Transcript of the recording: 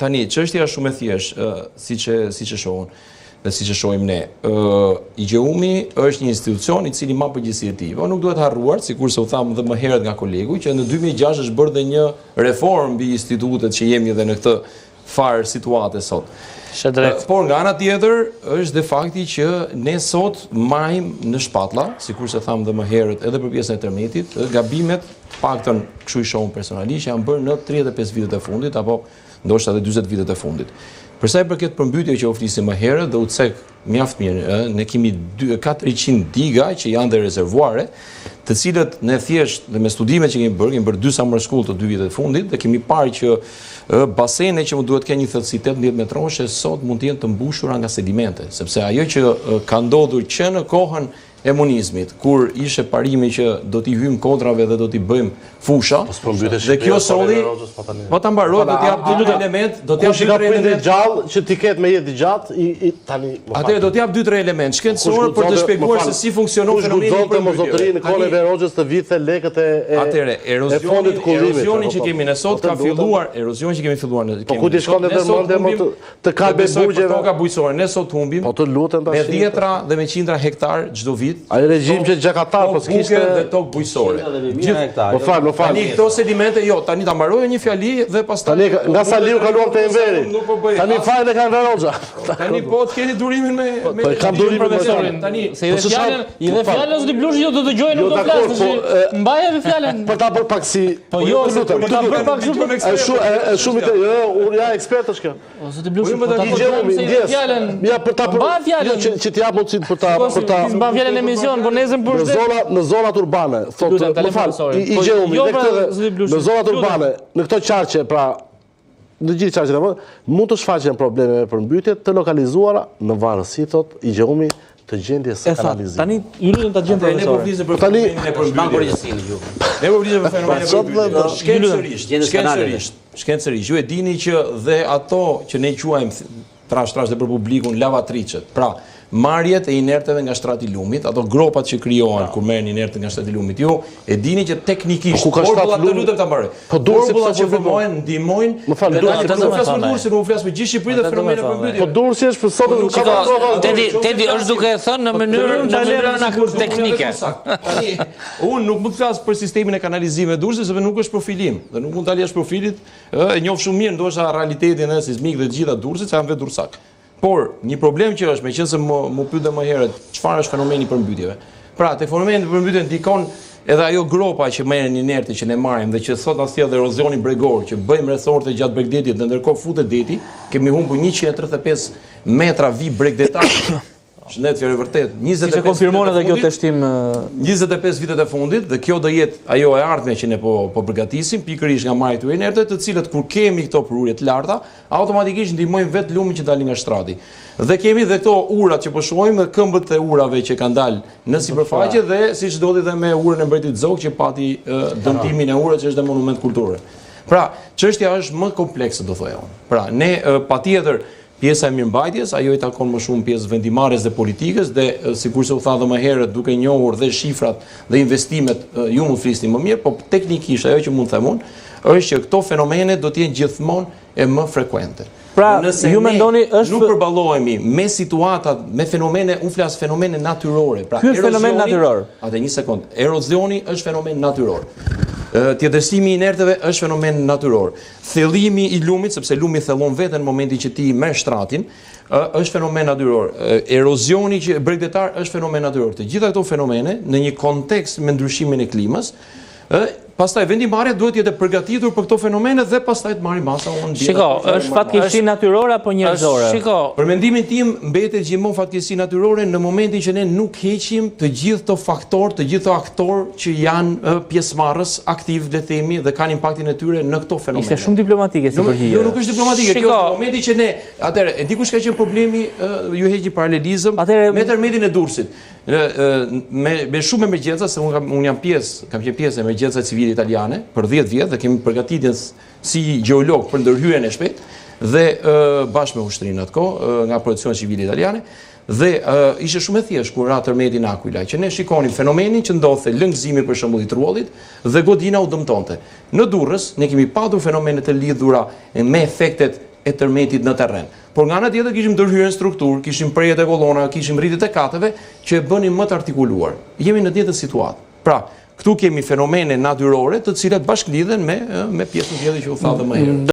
Tani, çështja është shumë e thjeshtë, siç e siç e shoh unë dhe siç e shohim ne. Ë IGJEUM-i është një institucion i cili mban përgjegjësinë e tij. Po nuk duhet harruar, sikurse u thamë dhe më herët nga kolegu, që në 2006 është bërë dhe një reformë mbi institutet që jemi dhe në këtë farë situate sot. Por nga ana tjetër është dhe fakti që ne sot majmë në shpatlla, sikurse thamë dhe më herët edhe për pjesën e tërmetit, gabimet, të paktën kështu i shoh unë personalisht, janë bërë në 35 vitet e fundit apo ndoshta edhe 40 vitet e fundit. Për sa i përket përmbytjeve që u flisni më herët dhe u cek mjaft mirë, ne kemi 400 diga që janë dhe rezervuare, të cilët ne thjesht dhe me studimet që kemi bërë, kemi bërë dy summer school të dy vitet e fundit dhe kemi parë që basene që mund duhet të kenë një thellësi 18 metroshe sot mund të jenë të mbushura nga sedimente, sepse ajo që ka ndodhur që në kohën e monizmit, kur ishte parimi që do t'i hyjmë kodrave dhe do t'i bëjmë fusha, po dhe kjo solli, po ta mbaroj, do t'jap dy tre element, do t'jap dy tre element gjallë që t'i ketë me jetë gjatë, i tani më fal. Atëherë do t'jap dy tre element shkencor për të shpjeguar se si funksionon fenomeni i përmbytjeve. Kush guxonte zotëri në kohën e Enver Hoxhës të vidhte lekët e Atëherë, erozionin, erozionin që kemi ne sot ka filluar, erozionin që kemi filluar ne. Po ku t'i shkon në vëmendje më të kalbe burgjeve. Për toka bujqësore, ne sot humbim po të lutem tash. Me dhjetra dhe me qindra hektar çdo vit. Ai regjim që gjakatar po s'kishte dhe tokë bujqësore. Gjithë hektar. Po fal, më fal. Tani këto sedimente, jo, tani ta mbaroj një fjali dhe pastaj Tani nga Saliu kaluam te Enveri. Po tani fajin e ka Enver Hoxha. Tani po të keni durimin me po, me po, kam durimin me profesorin. Tani se i dhe po, fjalën, i dhe fjalën zoti Blushi jo do të dëgjojë nuk do flasë. Po, Mbaje edhe fjalën. Për ta bërë pak si Po jo, lutem, për ta bërë pak si është shumë është shumë i jo, unë ja ekspert është kjo. O zoti Blushi, po ta bëjmë se i fjalën. Ja për ta po mban fjalën. Jo që që t'i jap mundësinë për ta po, për ta mban fjalën në emision, po nesër për në zona në zonat urbane, thotë, më fal, i po, IGJEUM-i jo, dhe pra, këtë në zonat urbane, në këto qarqe, pra në gjithë qarqet e vendit, mund të shfaqen probleme me përmbytje të lokalizuara në varësi thotë IGJEUM-i të gjendjes së kanalizimit. Tani ju lutem ta dëgjojmë profesorin. Ne po flisim për tani e përmbytjeve. Ne po flisim për fenomenin e përmbytjeve. Shkencërisht, shkencërisht. Shkencërisht, ju e dini që dhe ato që ne quajmë trash trash dhe për publikun lavatriçet. Pra, marrjet e inerteve nga shtrati i lumit, ato gropat që krijohen pra. kur merren inertet nga shtrati i lumit. Ju e dini që teknikisht po, ku ka shtat lumi? Të lutem ta mbaroj. Po Durrësi pse që formohen ndihmojnë. Më fal, Durrësi po flas për Durrësin, nuk flas për gjithë Shqipërinë dhe fenomenin e përmbytjeve. Po Durrësi është për sot nuk ka katastrofa. Tedi, Tedi është duke e thënë në mënyrë në mënyrë teknike. Tani, Unë nuk mund të flas për sistemin e kanalizimeve të Durrësit sepse nuk është profili im dhe nuk mund ta jashtë profilit, ë e njoh shumë mirë ndoshta realitetin e sizmik dhe të gjitha Durrësit se jam vetë durrsak. Por, një problem që është, meqenëse më më pyet më herët, çfarë është fenomeni i përmbytjeve. Pra, te fenomeni i përmbytjeve ndikon edhe ajo gropa që merren inerte që ne marrim dhe që sot na sjell erozioni bregor, që bëjmë resorte gjatë bregdetit dhe ndërkohë futet deti, kemi humbur 135 metra vijë bregdetar Shëndet, fjalë e vërtetë. 25 Siç e konfirmon edhe kjo teshtim 25 vitet e fundit dhe kjo do jetë ajo e ardhmja që ne po po përgatisim pikërisht nga marrja e këtyre inerteve, të cilët kur kemi këto prurje të larta, automatikisht ndihmojnë vetë lumin që dalin nga shtrati. Dhe kemi dhe këto urat që po shohim dhe këmbët e urave që kanë dalë në sipërfaqe dhe siç ndodhi dhe me urën e Mbretit Zog që pati dëmtimin e urës që është dhe monument kulturor. Pra, çështja është më komplekse do thoja unë. Pra, ne patjetër Pjesa e mirëmbajtjes, ajo i takon më shumë pjesës vendimmarrjes dhe politikës dhe sikurse u tha dhe më herët duke njohur dhe shifrat dhe investimet, ju mund të flisni më mirë, po teknikisht ajo që mund të them unë është që këto fenomene do të jenë gjithmonë e më frekuente. Pra, nëse ju mendoni është nuk përballohemi me situatat, me fenomene, unë flas fenomene natyrore, pra Ky është fenomen natyror. Atë një sekond. Erozioni është fenomen natyror. Tjetërsimi i inerteve është fenomen natyror. Thellimi i lumit, sepse lumi thellon veten në momentin që ti merr shtratin, ë është fenomen natyror. Erozioni që bregdetar është fenomen natyror. Të gjitha këto fenomene në një kontekst me ndryshimin e klimës, ë pastaj vendimmarrja duhet të jetë e përgatitur për këto fenomene dhe pastaj të marrë masa unë. Shiko, është fatkeqësi natyrore apo njerëzore? Shiko, për mendimin tim mbetet gjithmonë fatkeqësi natyrore në momentin që ne nuk heqim të gjithë këto faktorë, të gjithë këto aktorë që janë pjesëmarrës aktiv, le të themi, dhe kanë impaktin e tyre në këto fenomene. Ishte shumë diplomatike si përgjigje. Jo, nuk është diplomatike, kjo është momenti që ne, atëherë, e di kush ka qenë problemi, ju heq një paralelizëm me tërmetin e Durrësit. Me me shumë emergjenca se unë kam unë jam pjesë, kam qenë pjesë e emergjencave civile italiane për 10 vjet dhe kemi përgatitjen si gjeolog për ndërhyrjen e shpejtë dhe bashkë me ushtrinë atë kohë nga Protezione Civile Italiane Dhe ishte shumë e thjeshtë kur ra tërmeti në Aquila, që ne shikonim fenomenin që ndodhte lëngëzimi për shembull i truallit dhe godina u dëmtonte. Në Durrës ne kemi patur fenomene të lidhura me efektet e tërmetit në terren. Por nga ana tjetër kishim ndërhyrje në strukturë, kishim prerjet e kolonave, kishim rritjet e kateve që e bënin më të artikuluar. Jemi në të njëjtën situatë. Pra, këtu kemi fenomene natyrore të cilat bashkëlidhen me me pjesën tjetër që u tha dhe më herët.